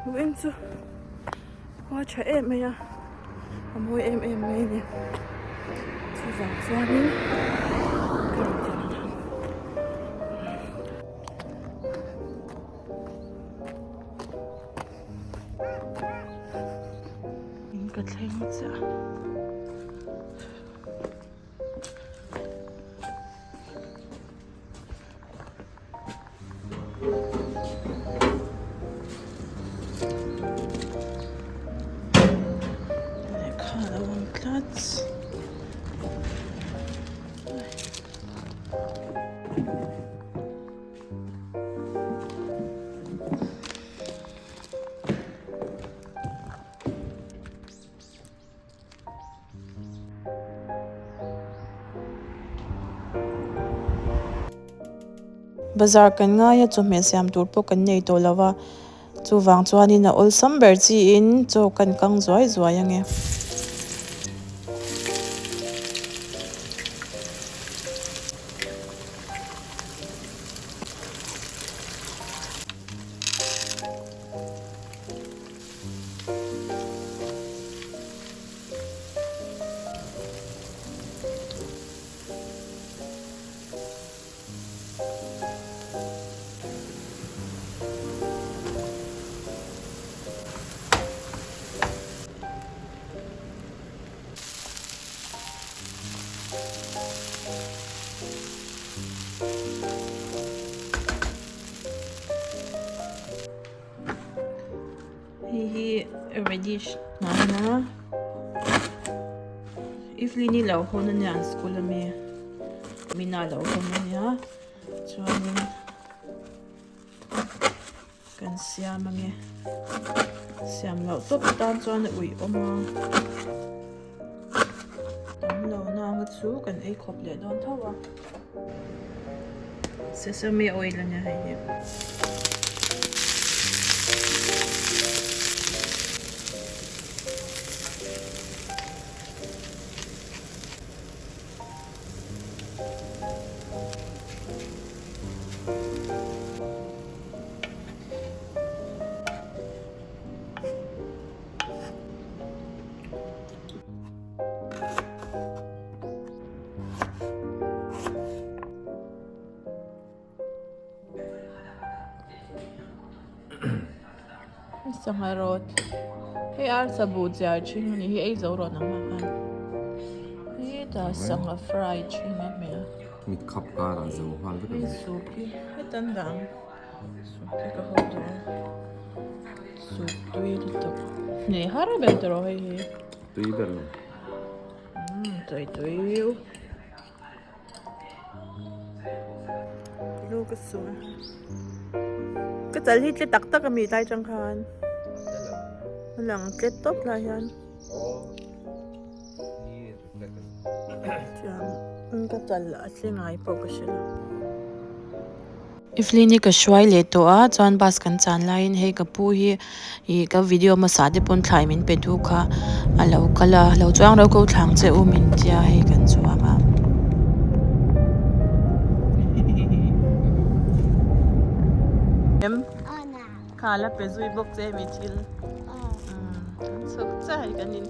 Vawiin chu khua tha em mai a a mawi em em mai a ni chuvang chuanin ka rawn ti lang ang. In ka thleng chiah a. Lehkha a lo awm tlat. Bazar kan ngai a chawhmeh siam tur pawh kan nei tawh lo va chuvang chuanin a awlsam ber chiin chaw kan kang zuai zuai ange. Hei hi radish hnai a Evelyn i lo hawn ania an school ami Mina lo hawn ania chuanin kan siam ange siam loh tawp tan chuan a uih awm a tam lo nanga chu kan ei khawp leh dawn tho a sesame oil ania hei hi. Sangha rawt hei arsa buh chiar thin a ni hi ei zo rawh nang ah khan hetah sangha fry thin a hmel a. Mit khap karah zo nghal vek a ni. Hei soup hi heta an dah ang soup hi ka ho duh a soup tui lutuk hne har ber tawh rawh hei hi. Tui ber lo. Umm tui tui u. Lu ka su a ka chal hi tle tak tak a mi tlai tang khan a lang tle tawp lai hian chuan ka chal a tle ngai pawh ka hre lo. Evelyn hi ka hruai leh tawh a chuan bus kan chan laiin hei ka pu hi ih ka video hmasa te pawn thlai min pe duh kha a lo kal a lo chuang rau ko thlang che u min tia hei kan chuang a. Em kha la pe zui bawk che mi thil kan chhuk chiah hei kan in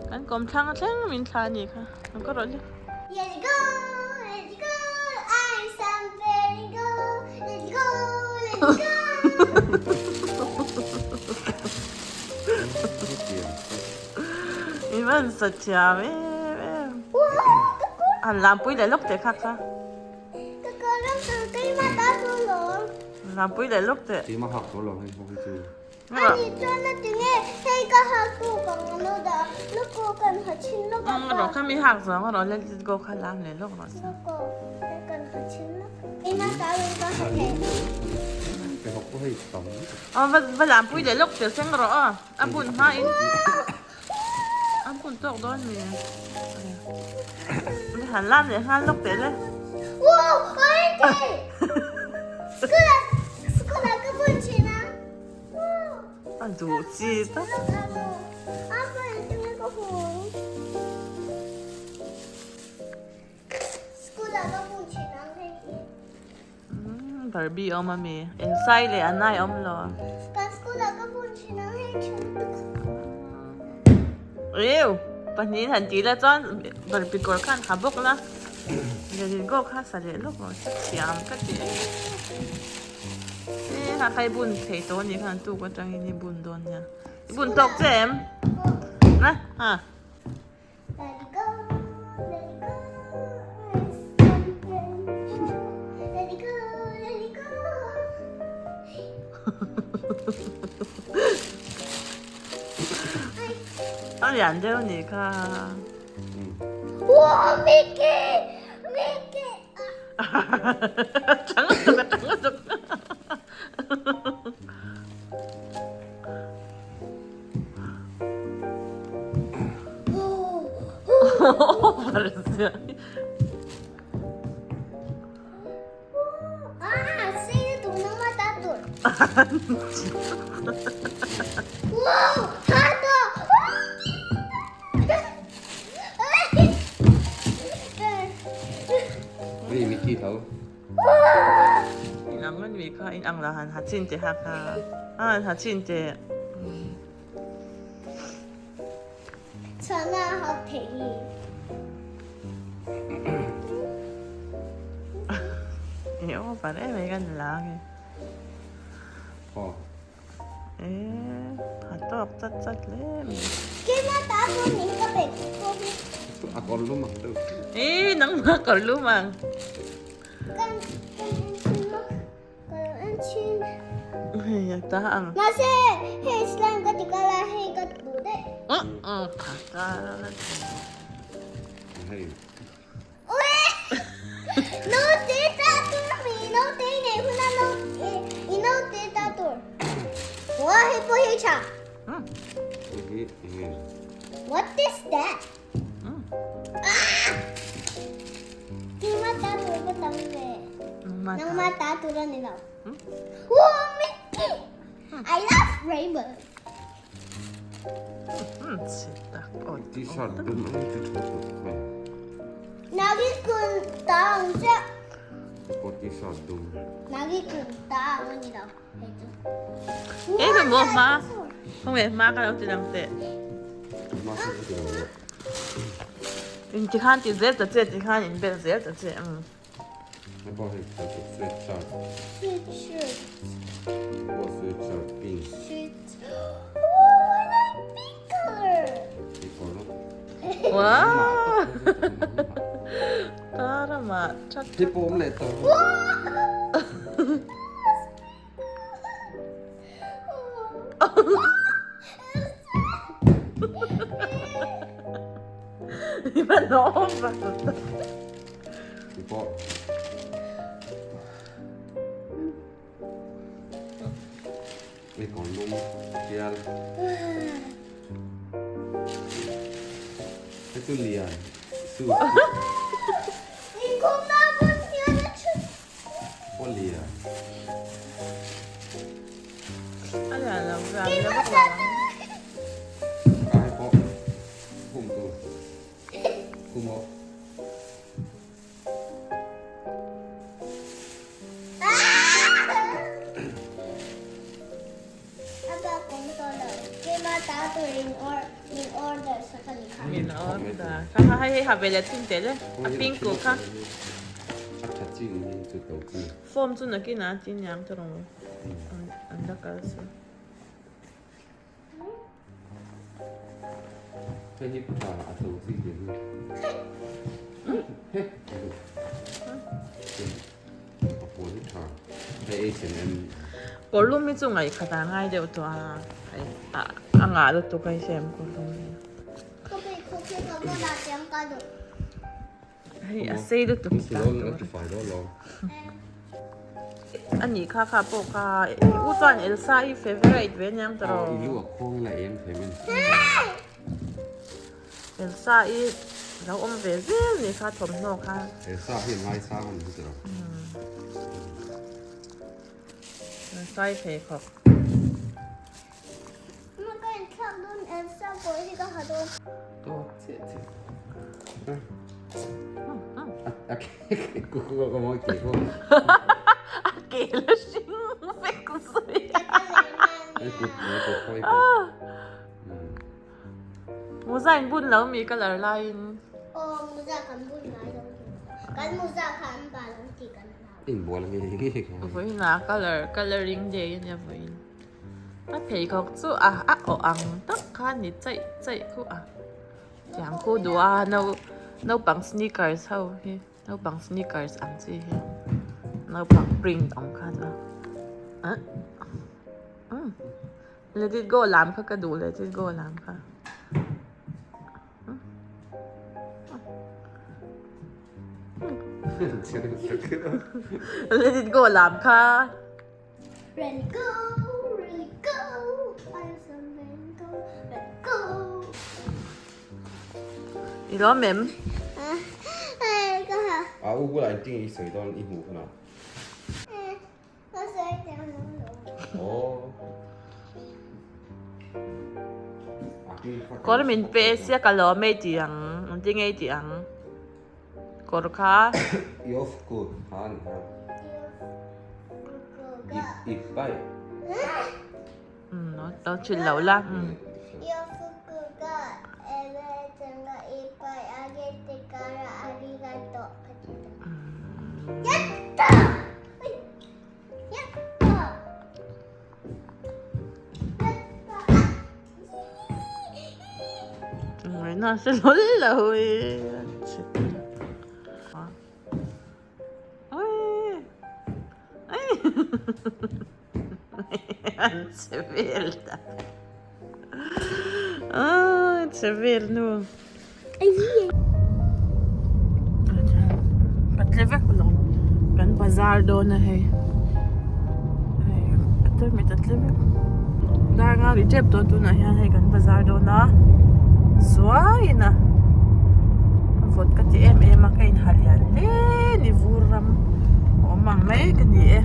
kan kawm thlang a thleng min thla a nih kha an ka rawlh le. Let's go, let's go, I'm some very go, let's go, let's go. I van sa thiam em em. An lampui leh lawk teh kha kha. Lampui leh lawk teh. Keimah hak tawh lo hei ho hi chu. Ani chuan a ti nge hei ka hak tu ka nga lo dah lawk kan ha chin lawk a pa. Rawh kha mi hak zawng a rawh let it go kha lam leh lawk rawh se. Lawk hei kan ha chin lawk. Ina ta lo ka ha thei. Pe hawk pawh hei tam. Aw va va lam pui leh lawk tel seng rawh aw a bun hma in a bun tawk dawn mi. Han lam leh nghal lawk teh le. Wow oi thei. School school ah ka bun thin a. A duh chi tak. Barbie awm a mi? Eng sai leh a nai awm lo. Ew, pahnihin han tih la chuan Barbie kawr khan ha bawk la, Let it go kha sa leh lawk rawh se thiam ka ti em e ha kha i bun thei tawh anih khan tuk atangin i bun dawn nia i bun tawk che em na ha. Let it go, let it go, let it go, let it go. A lian deuh nih kha. Wow, Mickey! Mickey! Chang lutuk a chang lutuk. Inang an mi kha inang la han ha chin te ha kha han ha chin te. Chana hawk thei hi. E over em mai kan la nge. Aw. E ha tawk chat chat hle mai. Keimah ta chu min ka pe pawh hi. A kawr lum ang deuh. E nangmah kawr lum ang. Kan kan en chhin maw. Ka lo en chhin. Hei a ta ang. Mahse hei slime ka ti kal a hei ka duh daih. Ka ta la. Hei. Ui! Naute ta tur mi naute i nei hun a naute i naute ta tur. Wa hei pawh hi tha. Hei hi. What is that? Keimah ta tur ka tam ve. Nangmah ta tur a ni lo. Wow, Mickey! I love rainbow. T-shirt dum ang chu tha chu mai. Nagi kun ta ang che. Aw t-shirt dum. Nagi kun ta ang a ni lo. Hei chu. Ê ka mo hma. Không hề hma ka lo ti lang teh. Hma chu ka ti lo. In ti khan ti zel ta che ti khan in bel zel ta che. Hei pawh hei ka ti sweatshirt. Sweatshirt. Pawh sweatshirt pink. Sweat. Oh, I like pink color. Hei kawr lo. Wow. Tarama that. Hei pawh awm leh tawh. Hei kawr lum tial hei chu lian suit Pawh lian. A lian lo ve a lian vak lo ang. Ka hei pawh khum tur khum aw. Min order kha kha hei hei ha ve leh chin teh le a pink ku kha. A tha chi ni chu to chi. Form chu nakin ah chin niang te rawng an la kal si. Hei hi tha a to chi te hi. He. A pawl hi tha. Hei H&M. Kawrlum hi chu ngaihkhat ah ngai deuh tawh a hei a ngah lutuk a hei sem kawrlum hi. Hei a sei lutuk hi tan tur. A nih kha kha pawh kha u chuan Elsa i favourite ve aniang ta rawh. Elsa i lo awm ve zel nih kha thawmhnaw kha. Elsa hi a ngaisang a ni ta rawh. Elsa i pheikhawk. A ke la hring vek zui a. Muza in bun lo mi colour laiin. Aw muza kan bun ngai lo kan muza kha an bal ang tih kan hlau. Inbual nge nge kha. Vawiin ah colour colouring day a nia vawiin. A pheikhawk chu a a awh ang tak kha ni chaih chaih khu a. Tiang khu duh a naupang sneakers ho hi. Naupang sneakers ang chi hi naupang print awm kha chu ah umm let it go lam kha ka duh let it go lam kha let it go lam kha. Let it go, let it go, I'm so let it go, let it go. I lawm em? A u bulah engtin nge i sawi dawn i hmuh hunah? Ka sawi teh ang lo. Aw. Kawr min pe sia ka lawm e i ti ang, engtin nge i tih ang? Kawr kha. Yofuku kha a ni kha. I pai. Umm lo chhilh loh la. Yofuku ka eve changa i pai agete kara arigato ka ti ta. Yatta! Yatta! Yatta! Ngaihna a hre hlawl lo e. An che vel ta. An che vel nu. Patle vek lo. Kan bazar dawn a hei. Hei a tarmit a tle vek. Dar nga ri tep tawh tunah hian hei kan bazar dawn a. Zuaiin a a vawt ka ti em em a ka inha lian hle ni vur ram awm ang mai ka ni e.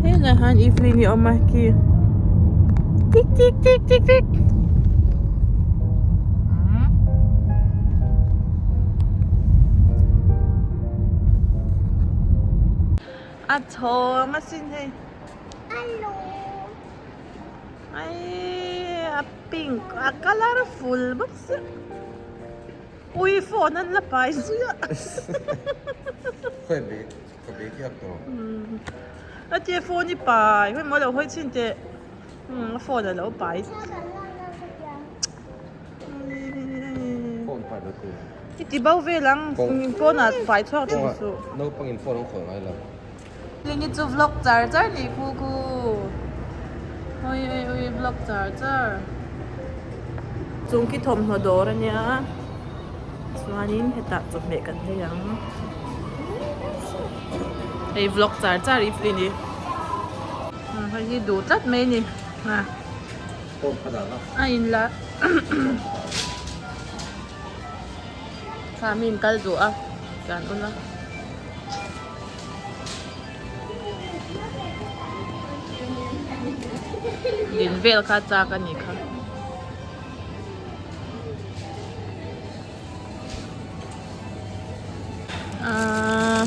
Helai hian evelyn hi a awm a khi tik tik tik tik tik. A chhawng asin hei. Alo. Ai a pink a colourful bawk sia. Ui phone an la pai zui a. Khawi bag ka bag hi a tawh. A tia phone i pai hawi maw lo hawi chhin teh. A phone a lo pai. Phone pai lo tur. I ti bo vel ang phone ah pai chhuak thin suh. Naupang in phone an khawih ngai lo. Hling hi chu vlog char char ni khu khu. Ui ui ui vlog char char. Chung khi thawmhnaw dawr a nia. Chuanin hetah chawhmeh kan hlei ang. Hei vlog char char i free ni. Hei hi duh tlat mai ni. A in la kha mi in kal duh a tlan ula. Din vel kha chak a ni kha. Ahh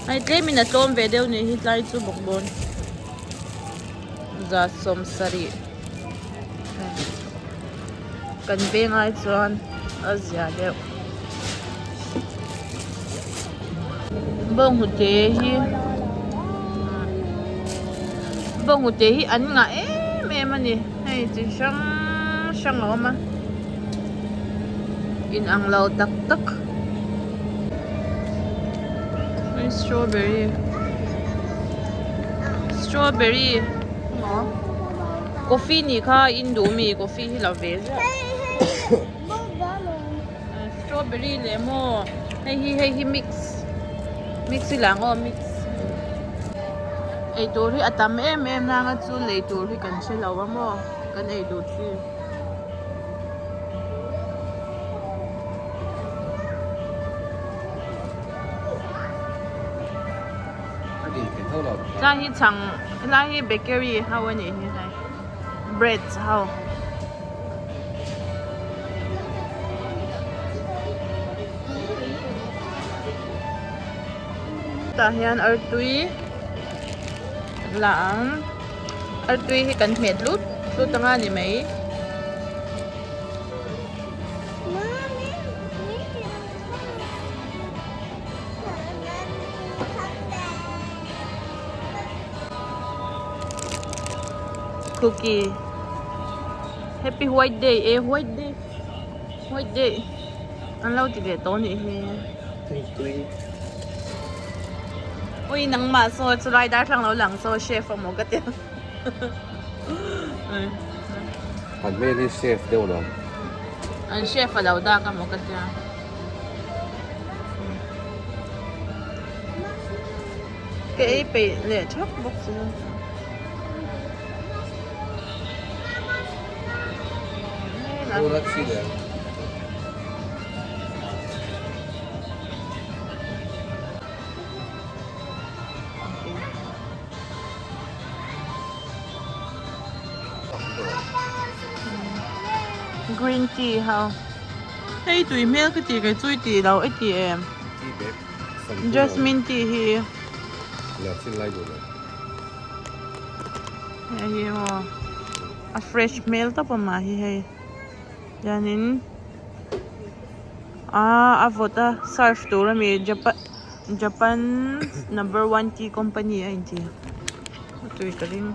hei tlem in a tlawm ve deuh nih hi tlai chu bawk dawn 70 kan veng ai chuan a zia deuh bawnghnute hi bawnghnute hi an ngah em em a ni hei chi hrang hrang a awm a. In ang lo tak tak. Hei strawberry. Strawberry. Maw? Coffee nih kha in duh mi coffee hi lo ve ziah. Strawberry leh maw hei hi hei hi mix mix hi lang aw mix. Eitur hi a tam em em nanga chu lei tur hi kan hre lo a maw kan ei duh chi. Tlai hi chhang helai hi bakery ho a nih hi hei bread ho. Tah hian artui la ang. Artui hi kan hmet lut lut anga ni mai. Cookie Happy White Day e White Day White Day an lo ti leh tawh anih hi. Ui nangmah saw chulai darthlang lo lang saw chef a maw ka ti An hmel hi chef deuh lo. An chef a lo dak a maw ka tia. Ka ei peih leh thak bawk si lo. Green tea ho. Hei tui hmel ka ti kei chu i tih loh i ti em? Jasmine tea hi. Hei hi maw a fresh hmel tawp a mah hi hei hianin ah a vawt a serve tur a mi Japan Japan number one tea company a inti a tui ka ring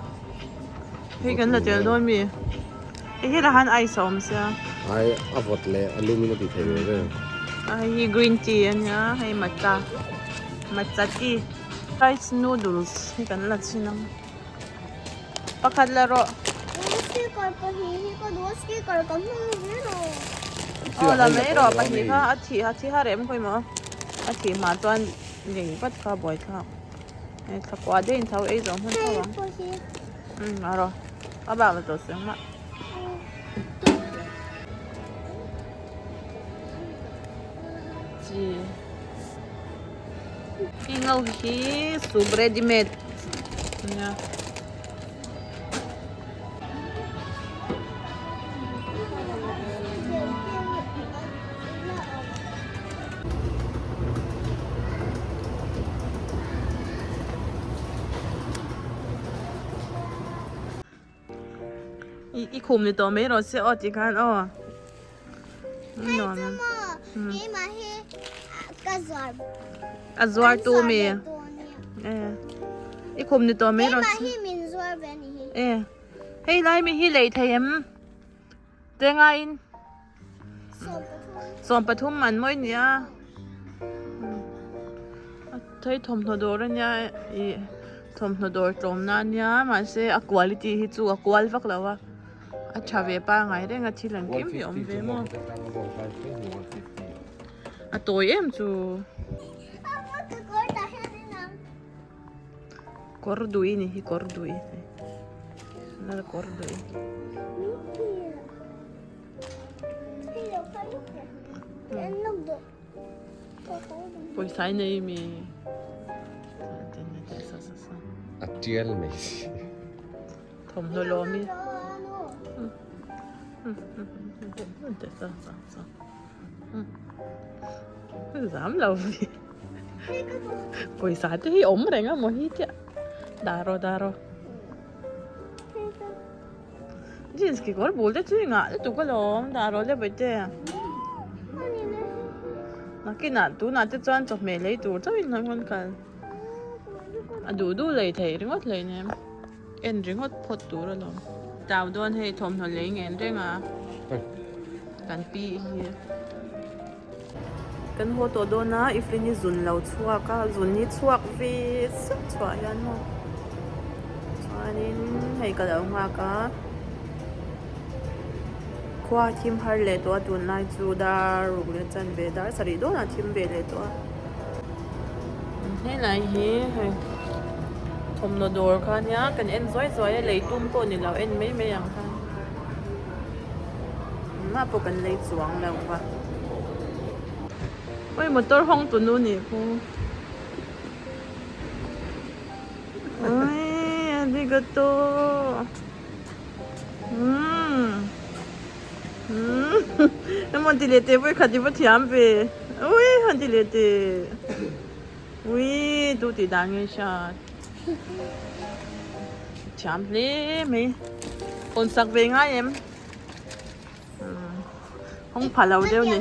hei kan la tel dawn mi. Hei hi lah han ice a awm sia. Ai a vawt leh a lum in a ti thei ve ve. A hei hi green tea a nia hei matcha matcha tea. Rice noodles hi kan la chhin ang pakhat la rawh. Speaker pahnih hi ka duh a speaker ka hmang zel lo. Aw la mai rawh pahnih kha a thih a thi har em khawi maw a thih hma chuan lei vat kha a buaithlak hei thla kua deuhin tho ei zawh hman tho ang. Umm a rawh a bak la tawh suh engmah. Chi heng ho hi soup ready made ania. I khum ni tawh mai rawh se aw tih khan aw a zuar tu mi i khum ni tawh mai rawh se e hei lai mi hi lei thei em tengain 13 man mawi nia a thei thawmhnaw dawr a nia ih thawmhnaw dawr tlawmna a nia mahse a quality hi chu a kual vak lo a a tha ve pangai reng a thil an kim hi a awm ve maw a tawi em chu kawr dui ni hi kawr dui kawr dui. Pawisa i nei mi A tial mai si. Thawmhnaw lawm i. Zam lo vi. Pawisa te hi awm reng a maw hi chiah. Dah rawh dah rawh. Jeans kekawr bul te chu i ngah lutuk alawm dah rawh le bawihte nakinah tunah te chuan chawhmeh lei tur chauhin hnawih hawn kal a duh duh lei theih ringawt hleinem en ringawt phawt tur alawm tau dawn hei thawmhnaw lei ngen reng a kan pi hi kan haw tawh dawn a Evelyn hi zun lo chhuak a zun hi chhuak ve sup chhuah hian maw chuanin hei ka lo nghak a khua thim har leh tawh a tunlai chu dar ruk leh chan ve dar sarih dawnah thim ve leh tawh a helai hi hei thawmhnaw dawr kha ania kan en zuai zuai a lei tum pawh ni lo en mai mai ang khan. Engmah pawh kan lei chuang lo va. Oi motor hawng tu nu nih khu. Oi arigato. Umm. Umm. Emaw ti leh teh vawi khat i va thiam ve. Ui han ti leh teh. Ui tu tih dan nge hriat. Thiam hle mai. Hawn sak ve ngai em? Hawng pha lo deuh ni.